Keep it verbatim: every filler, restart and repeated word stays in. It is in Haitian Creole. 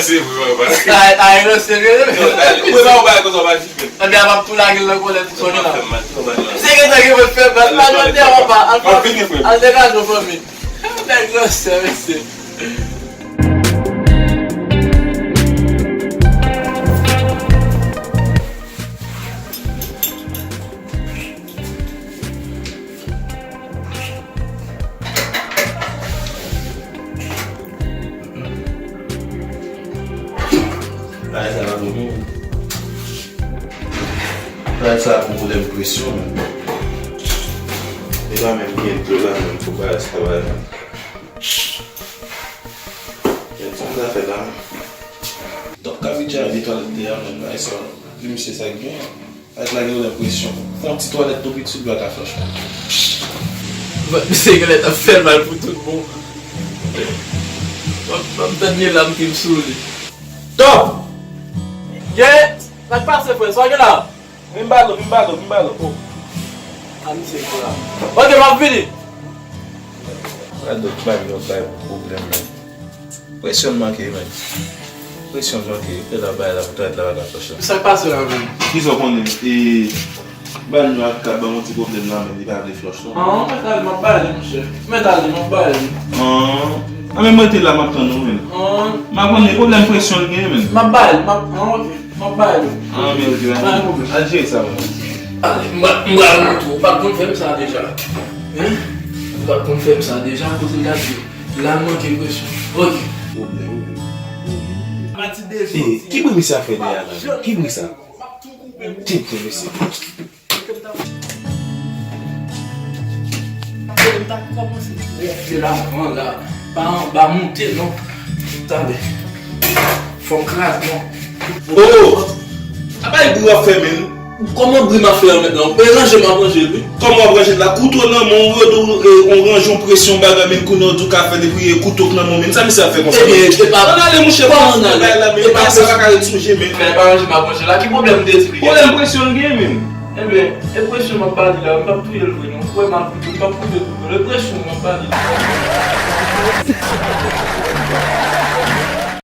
Se vre, papa. Ay, ay, non, serye, non. Ou pa ou pa konsa, pa jis. Ebyen, m ap tou lage l nan kòlèt pou sonje la. Misye gentan gen mwen fè mal, pa jwenn te, papa. Al pa, al degaje w, fanmi. Nèg grosè, mesye. Bagay sa pa bon, non. Bagay sa gon pwoblèm presyon, menm. E pa menm gen dlo la, menm, pou bagay sa, bagay la. Men, sa m ta fè la, menm. Donk, Kavidja netwaye tè a, menm, bagay sa, li, misye, sa k gen. Avèk la gen yon enpresyon. Fè yon ti twalèt tou piti, dwa ka fè chwa. Misye genlè t ap fè l mal pou tout bon. M ap, m ap tann gen lam ki m sou li. Top! Gen, sa k pase, frè? Sa w gen la? Vin ba nou, vin ba nou, vin ba nou. Oh. A, misye gen la. Ok, m ap vini. Gad lòt bagay, lòt bagay pou pwoblèm, man. Presyon manke, men. Presyon manke. Epi la bay la, pou tèt la, bagay fè chan. Sa k pase la, menm? Kisa w konnen? E, Banyo ak kab ban yon ti pwoblèm la, men li pa vle flòch, non. An, mèt ale, m ap ba li, monchè. Mèt ale, m ap ba li. An. An, men mwen te la, m ap tann ou, men. An. M pa konnen, pwoblèm presyon l gen, men. M ap ba li, m ap, an, ok. M ap ba li. An, men, ok, pa gen pwoblèm. Al jere sa, men. Ale, m pral, m pral montre w. Ou pa t konn fè m sa deja. Hein? Ou pa t konn fè m sa deja, kote l gade. La manke presyon. Ok. Pwoblèm. E, ki bri misye ap fè dèyè a la? Ki bri sa? Tenten, mesye. Gonfle la, pran la. Pa anba monte, non. Talè. Fò m kraze, non. Oh! A bay bri w ap fè, menm. Kòman bri m ap fè an mentnan? E ranje m ap ranje l, wi. Kòman w ap ranje l la? Kouto nan men w, yo di w, e, on ranje, on presyon, bagay, men kounye a w di w ka fè l, epi, e, kouto k nan men w, men sa misye ap fè konsa? Ebyen, e pa. Ann ale, monchè, pa ann ale. Bay la, men e pa sa, sa pa ka ret sou je, men. Men e pa ranje m ap ranje la. Ki pwoblèm m te esplike? Pwoblèm presyon l gen, men. Ebyen, e presyon m ap pale la, m p ap touye l vre, non. Ou kwè m ap, m p ap koupe kouto. E presyon m ap pale la.